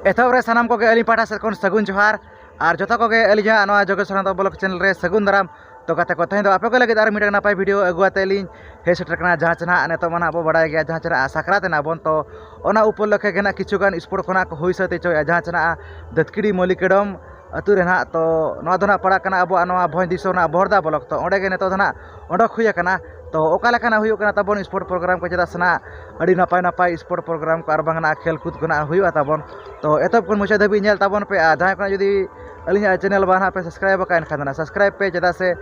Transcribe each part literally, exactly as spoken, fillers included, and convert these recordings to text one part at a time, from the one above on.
ᱮᱛᱚᱦᱚᱵ ᱨᱮ ᱥᱟᱱᱟᱢ ᱠᱚᱜᱮ ᱟᱹᱞᱤᱧ ᱯᱟᱦᱴᱟ ᱥᱮᱫ ᱠᱷᱚᱱ ᱥᱟᱹᱜᱩᱱ ᱡᱚᱦᱟᱨ᱾ ᱟᱨ ᱡᱚᱛᱚ ᱠᱚᱜᱮ ᱟᱹᱞᱤᱧᱟᱜ ᱱᱚᱣᱟ ᱡᱳᱜᱮᱥ ᱥᱚᱨᱮᱱ ᱵᱞᱚᱜ ᱪᱮᱱᱮᱞ ᱨᱮ ᱥᱟᱹᱜᱩᱱ ᱫᱟᱨᱟᱢ᱾ ᱛᱚ ᱜᱟᱛᱮ ᱠᱚ, ᱛᱮᱦᱮᱧ ᱫᱚ ᱟᱯᱮ ᱠᱚ ᱞᱟᱹᱜᱤᱫ ᱟᱨ ᱢᱤᱫᱴᱟᱝ ᱱᱟᱯᱟᱭ ᱵᱷᱤᱰᱤᱭᱳ ᱟᱹᱜᱩ ᱟᱛᱮ ᱞᱤᱧ ᱦᱮᱡ ᱥᱮᱴᱮᱨ ᱠᱟᱱᱟ᱾ ᱡᱟᱦᱟᱸ ᱪᱮ ᱱᱟᱦᱟᱜ ᱱᱤᱛᱚᱜ ᱢᱟ ᱱᱟᱦᱟᱜ ᱵᱚ ᱵᱟᱲᱟᱭ ᱜᱮᱭᱟ, ᱡᱟᱦᱟᱸ ᱪᱮ ᱱᱟᱦᱟᱜ ᱥᱟᱠᱨᱟᱛ ᱮᱱᱟ ᱵᱚᱱ, ᱛᱚ ᱚᱱᱟ ᱩᱯᱚᱞᱚᱠᱠᱷᱮ ᱜᱮ ᱱᱟᱦᱟᱜ ᱠᱤᱪᱷᱩ ᱜᱟᱱ ᱥᱯᱳᱨᱴ ᱠᱷᱚᱱᱟᱜ ᱠᱚ ᱦᱩᱭ ᱥᱟᱹᱛ ᱦᱚᱪᱚᱭᱮᱫᱼᱟ, ᱡᱟᱦᱟᱸ ᱪᱮ ᱱᱟᱦᱟᱜ ᱫᱟᱹᱛᱠᱤᱰᱤ ᱢᱚᱞᱤᱠᱮᱰᱚᱢ ᱟᱹᱛᱩ ᱨᱮ ᱱᱟᱦᱟᱜ᱾ ᱛᱚ ᱱᱚᱣᱟ ᱫᱚ ᱱᱟᱦᱟᱜ ᱯᱟᱲᱟᱜ ᱠᱟᱱᱟ ᱟᱵᱚᱣᱟᱜ ᱱᱚᱣᱟ ᱵᱷᱚᱸᱡᱽ ᱫᱤᱥᱚᱢ ᱨᱮᱱᱟᱜ ᱵᱚᱦᱚᱲᱫᱟ ᱵᱞᱚᱠ᱾ ᱛᱚ ᱚᱸᱰᱮ ᱜᱮ ᱱᱤᱛᱚᱜ ᱫᱚ ᱱᱟᱦᱟᱜ ᱚᱰᱚᱠ ᱦᱩᱭ ᱟᱠᱟᱱᱟ᱾ ᱛᱚ ᱚᱠᱟ ᱞᱮᱠᱟᱱᱟᱜ ᱦᱩᱭᱩᱜ ᱠᱟᱱᱟ ᱛᱟᱵᱚᱱ ᱥᱯᱳᱨᱴ ᱯᱨᱳᱜᱨᱟᱢ ᱠᱚ, ᱪᱮᱫᱟᱜ ᱥᱮ ᱱᱟᱦᱟᱜ ᱟᱹᱰᱤ ᱱᱟᱯᱟᱭ ᱱᱟᱯᱟᱭ ᱥᱯᱳᱨᱴ ᱯᱨᱳᱜᱨᱟᱢ ᱠᱚ ᱟᱨ ᱵᱟᱝ ᱱᱟᱦᱟᱜ ᱠᱷᱮᱞ ᱠᱩᱫ ᱠᱚ ᱱᱟᱦᱟᱜ ᱦᱩᱭᱩᱜᱼᱟ ᱛᱟᱵᱚᱱ᱾ ᱛᱚ ᱮᱛᱚᱦᱚᱵ ᱠᱷᱚᱱ ᱢᱩᱪᱟᱹᱫ ᱫᱷᱟᱹᱵᱤᱡ ᱧᱮᱞ ᱛᱟᱵᱚᱱ ᱯᱮ᱾ ᱟᱨ ᱡᱟᱦᱟᱸᱭ ᱠᱚ ᱡᱩᱫᱤ ᱟᱹᱞᱤᱧᱟᱜ ᱪᱮᱱᱮᱞ ᱵᱟᱝ ᱱᱟᱦᱟᱜ ᱯᱮ ᱥᱟᱵᱥᱠᱨᱟᱭᱤᱵ ᱟᱠᱟᱫ, ᱮᱱᱠᱷᱟᱱ ᱫᱚ ᱱᱟᱦᱟᱜ ᱥᱟᱵᱥᱠᱨᱟᱭᱤᱵ ᱯᱮ, ᱪᱮᱫᱟᱜ ᱥᱮ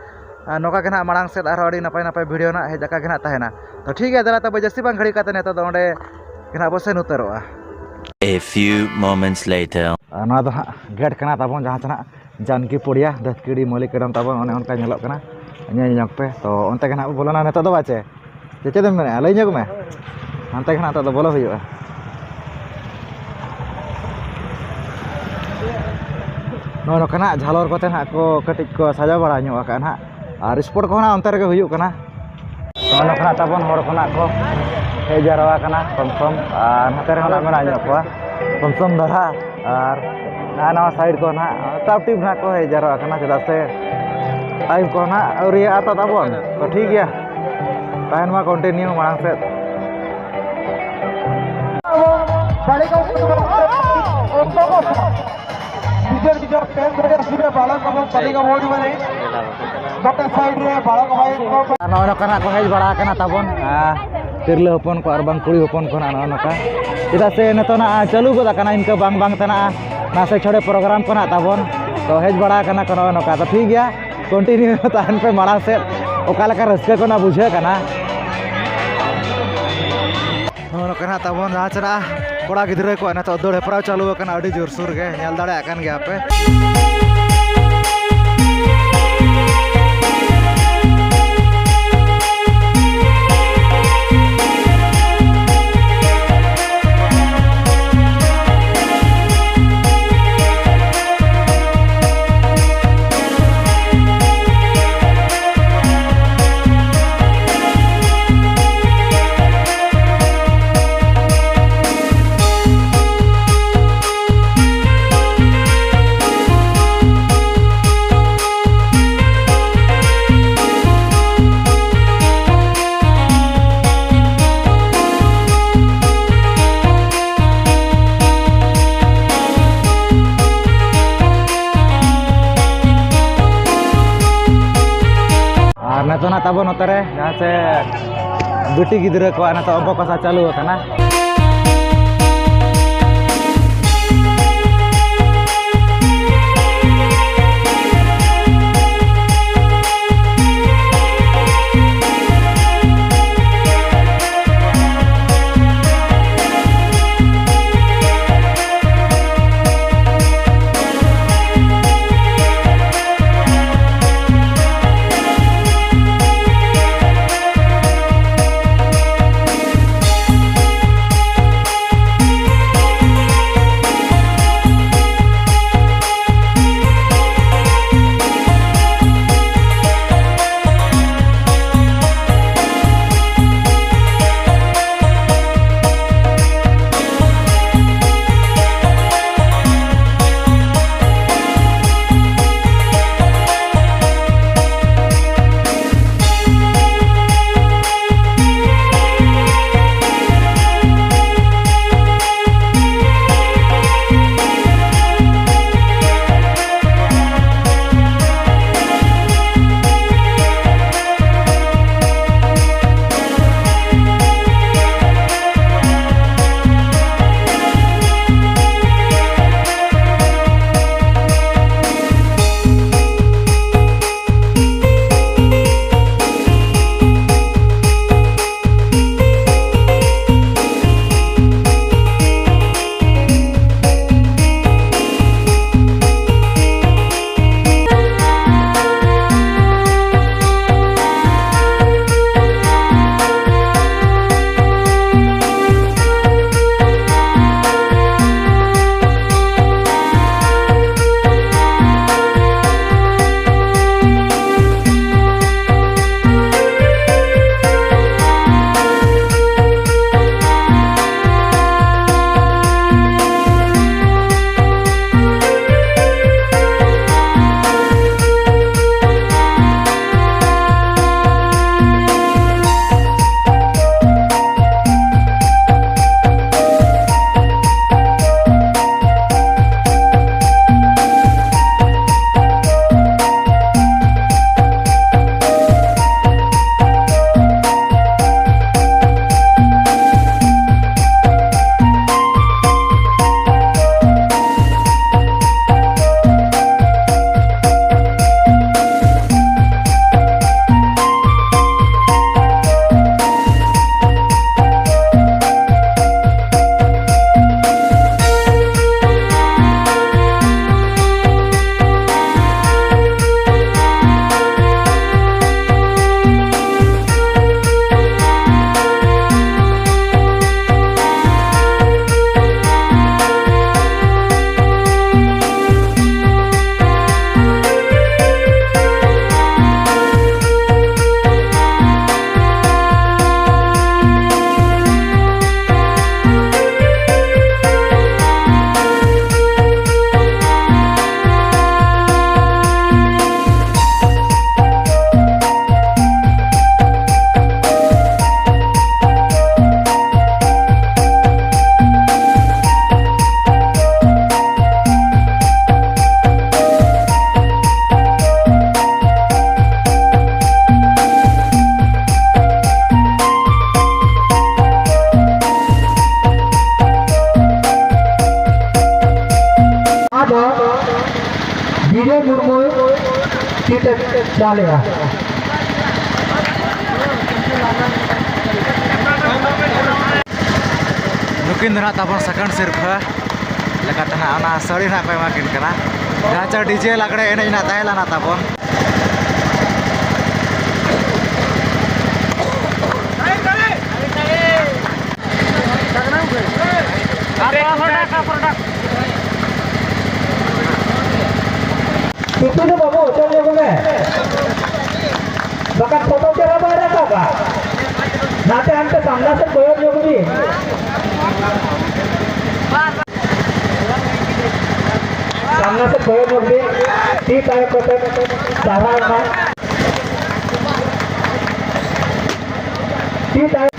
ᱟᱨ ᱱᱚᱝᱠᱟ ᱜᱮ ᱱᱟᱦᱟᱜ ᱢᱟᱲᱟᱝ ᱥᱮᱫ ᱟᱨᱦᱚᱸ ᱟᱹᱰᱤ ᱱᱟᱯᱟᱭ ᱱᱟᱯᱟᱭ ᱵᱷᱤᱰᱤᱭᱳ ᱱᱟᱦᱟᱜ ᱦᱮᱡ ᱟᱠᱟ ᱜᱮ ᱱᱟᱦᱟᱜ ᱛᱟᱦᱮᱱᱟ᱾ ᱛᱚ ᱴᱷᱤᱠ ᱜᱮᱭᱟ, ᱫᱮᱞᱟ ᱛᱚᱵᱮ ᱡᱟᱹᱥᱛᱤ ᱵᱟᱝ ᱜᱷᱟᱹᱲᱤ ᱠᱟᱛᱮ ᱱᱤᱛᱚᱜ ᱫᱚ ᱚᱸᱰᱮ ᱜᱮ ᱱᱟᱦᱟᱜ ᱵᱚ ᱥᱮᱱ ᱩᱛᱟᱹᱨᱚᱜᱼᱟ᱾ A few moments later. ᱟᱨ ᱱᱚᱣᱟ ᱫᱚ ᱦᱟᱸᱜ ᱜᱮᱴ ᱠᱟᱱᱟ ᱛᱟᱵᱚᱱ, ᱡᱟᱦᱟᱸ ᱪᱮ ᱱᱟᱦᱟᱜ ᱡᱟᱱᱠᱤ ᱯᱚᱲᱤᱭᱟ, ᱫᱷᱟᱹᱛᱠᱤᱰᱤ ᱢᱟᱹᱞᱤᱠ ᱮᱰᱚᱢ ᱛᱟᱵᱚᱱ ᱚᱱᱮ ᱚᱱᱠᱟ ᱧᱮᱞᱚᱜ ᱠᱟᱱᱟ᱾ ᱧᱮᱞ ᱧᱚᱜ ᱯᱮ, ᱛᱚ ᱚᱱᱛᱮ ᱜᱮ ᱱᱟᱦᱟᱜ ᱵᱚ ᱵᱚᱞᱚᱱᱟ ᱱᱤᱛᱚᱜ ᱫᱚ᱾ ᱵᱟᱪᱮ, ᱪᱮ ᱪᱮᱫ ᱮᱢ ᱢᱮᱱᱮᱫᱼᱟ? ᱞᱟᱹᱭ ᱧᱚᱜ ᱢᱮ᱾ ᱦᱟᱱᱛᱮ ᱜᱮ ᱱᱟᱦᱟᱜ ᱱᱤᱛᱚᱜ ᱫᱚ ᱵᱚᱞᱚ ᱦᱩᱭᱩᱜᱼᱟ᱾ ᱱᱚᱜᱼᱚ ᱱᱚᱝᱠᱟ ᱱᱟᱦᱟᱜ ᱡᱷᱟᱞᱚᱨ ᱠᱚᱛᱮ ᱱᱟᱦᱟᱜ ᱠᱚ ᱠᱟᱹᱴᱤᱡ ᱠᱚ ᱥᱟᱡᱟᱣ ᱵᱟᱲᱟ ᱧᱚᱜ ᱟᱠᱟᱫᱼᱟ ᱱᱟᱦᱟᱜ, ᱟᱨ ᱥᱯᱳᱨᱴ ᱠᱚᱦᱚᱸ ᱱᱟᱦᱟᱜ ᱚᱱᱛᱮ ᱨᱮᱜᱮ ᱦᱩᱭᱩᱜ ᱠᱟᱱᱟ᱾ ᱱᱚᱜᱼᱚ ᱱᱚᱝᱠᱟ ᱱᱟᱦᱟᱜ ᱛᱟᱵᱚᱱ ᱦᱚᱲ ᱠᱚ ᱱᱟᱦᱟᱜ ᱠᱚ ᱦᱮᱡ ᱡᱟᱣᱨᱟ ᱟᱠᱟᱱᱟ ᱠᱚᱢ ᱥᱚᱢ, ᱟᱨ ᱱᱚᱛᱮ ᱨᱮᱦᱚᱸ ᱱᱟᱦᱟᱜ ᱢᱮᱱᱟᱜ ᱧᱚᱜ ᱠᱚᱣᱟ ᱠᱚᱢ ᱥᱚᱢ ᱫᱷᱟᱨᱟ, ᱟᱨ ᱱᱚᱜᱼᱚ ᱱᱚᱣᱟ ᱥᱟᱭᱤᱰ ᱠᱚ ᱱᱟᱦᱟᱜ ᱴᱟᱯ ᱴᱤᱯ ᱱᱟᱦᱟᱜ ᱠᱚ ᱦᱮᱡ ᱡᱟᱣᱨᱟ ᱟᱠᱟᱱᱟ, ᱪᱮᱫᱟᱜ ᱥᱮ ᱴᱟᱭᱤᱢ ᱠᱚ ᱱᱟᱦᱟᱜ ᱟᱹᱣᱨᱤᱭᱟᱜᱼᱟ ᱛᱚ ᱛᱟᱵᱚᱱ᱾ ᱛᱚ ᱴᱷᱤᱠ ᱜᱮᱭᱟ, ᱛᱟᱦᱮᱱ ᱢᱟ ᱠᱚᱱᱴᱤᱱᱤᱭᱩ ᱢᱟᱲᱟᱝ ᱥᱮᱫ᱾ ᱟᱨ ᱱᱚᱜᱼᱚᱭ ᱱᱚᱝᱠᱟ ᱱᱟᱜ ᱠᱚ ᱦᱮᱡ ᱵᱟᱲᱟ ᱟᱠᱟᱱᱟ ᱛᱟᱵᱚᱱ, ᱟᱨ ᱛᱤᱨᱞᱟᱹ ᱦᱚᱯᱚᱱ ᱠᱚ ᱟᱨ ᱵᱟᱝ ᱠᱩᱲᱤ ᱦᱚᱯᱚᱱ ᱠᱚ ᱱᱟᱜ ᱱᱚᱜᱼᱚᱭ ᱱᱚᱝᱠᱟ, ᱪᱮᱫᱟᱜ ᱥᱮ ᱱᱤᱛᱚᱜ ᱱᱟᱜ ᱪᱟᱹᱞᱩ ᱜᱚᱫ ᱟᱠᱟᱱᱟ, ᱤᱱᱠᱟᱹ ᱵᱟᱝ ᱵᱟᱝ ᱛᱮ ᱱᱟᱜ ᱱᱟᱥᱮ ᱪᱷᱚᱲᱮ ᱯᱨᱳᱜᱨᱟᱢ ᱠᱚ ᱱᱟᱜ ᱛᱟᱵᱚᱱ, ᱛᱚ ᱦᱮᱡ ᱵᱟᱲᱟ ᱟᱠᱟᱱᱟ ᱠᱚ ᱱᱚᱜᱼᱚᱭ ᱱᱚᱝᱠᱟ᱾ ᱛᱚ ᱴᱷᱤᱠ ᱜᱮᱭᱟ, ᱠᱚᱱᱴᱤᱱᱤᱭᱩ ᱛᱟᱦᱮᱱ ᱯᱮ ᱢᱟᱲᱟᱝ ᱥᱮᱫ, ᱚᱠᱟ ᱞᱮᱠᱟ ᱨᱟᱹᱥᱠᱟᱹ ᱠᱚ ᱱᱟᱜ ᱵᱩᱡᱷᱟᱹᱜ ᱠᱟᱱᱟ᱾ ᱱᱚᱜᱼᱚ ᱱᱚᱝᱠᱟ ᱱᱟᱜ ᱛᱟᱵᱚᱱ ᱡᱟᱦᱟᱸ ᱪᱮ ᱱᱟᱜ ᱠᱚᱲᱟ ᱜᱤᱫᱽᱨᱟᱹ ᱠᱚᱣᱟᱜ ᱱᱤᱛᱚᱜ ᱫᱟᱹᱲ ᱦᱮᱯᱨᱟᱣ ᱪᱟᱹᱞᱩ ᱟᱠᱟᱱᱟ, ᱟᱹᱰᱤ ᱡᱳᱨᱥᱳᱨ ᱜᱮ ᱧᱮᱞ ᱫᱟᱲᱮᱭᱟᱜ ᱠᱟᱱ ᱜᱮᱭᱟ ᱯᱮ᱾ ᱱᱤᱛᱚᱜ ᱱᱟᱜ ᱛᱟᱵᱚ ᱱᱚᱛᱮ ᱨᱮ ᱡᱟᱦᱟᱸ ᱪᱮ ᱵᱤᱴᱤ ᱜᱤᱫᱽᱨᱟᱹ ᱠᱚᱣᱟᱜ ᱱᱤᱛᱚᱜ ᱚᱵᱚᱠᱟᱥᱟ ᱪᱟᱹᱞᱩ ᱟᱠᱟᱱᱟ᱾ ᱪᱟᱞᱮᱜᱼᱟ᱾ ᱱᱩᱠᱤᱱ ᱫᱚ ᱱᱟᱜ ᱛᱟᱵᱚᱱ ᱥᱟᱠᱷᱟᱱ ᱥᱤᱨᱯᱷᱟᱹ ᱞᱮᱠᱟᱛᱮ ᱱᱟᱜ ᱚᱱᱟ ᱥᱟᱹᱲᱤ ᱱᱟᱜ ᱠᱚ ᱮᱢᱟ ᱠᱤᱱ ᱠᱟᱱᱟ᱾ ᱡᱟᱦᱟᱸ ᱪᱚ ᱰᱤᱡᱮ ᱞᱟᱜᱽᱲᱮ ᱮᱱᱮᱡ ᱱᱟᱜ ᱛᱟᱦᱮᱸ ᱞᱮᱱᱟ ᱛᱟᱵᱚᱱ᱾ ᱥᱤᱛᱩ ᱫᱚ ᱵᱟᱹᱵᱩ, ᱚᱪᱚᱜ ᱧᱚᱜ ᱢᱮ᱾ ᱵᱟᱠᱷᱟᱱ ᱯᱷᱳᱴᱳ ᱪᱮᱦᱨᱟ ᱵᱟᱭ ᱨᱟᱠᱟᱵᱟ᱾ ᱱᱟᱛᱮ ᱦᱟᱱᱛᱮ ᱥᱟᱢᱱᱟ ᱥᱮᱫ ᱠᱚᱭᱚᱜ ᱧᱚᱜ ᱵᱤᱱ᱾ ᱥᱟᱢᱱᱟ ᱥᱮᱫ ᱠᱚᱭᱚᱜ ᱧᱚᱜ ᱵᱤᱱ᱾ ᱛᱤ ᱛᱟᱭᱚᱢ ᱠᱚᱛᱮ ᱥᱟᱨᱦᱟᱣ ᱮᱢᱟᱭ᱾ ᱛᱤ ᱛᱟᱭᱚᱢ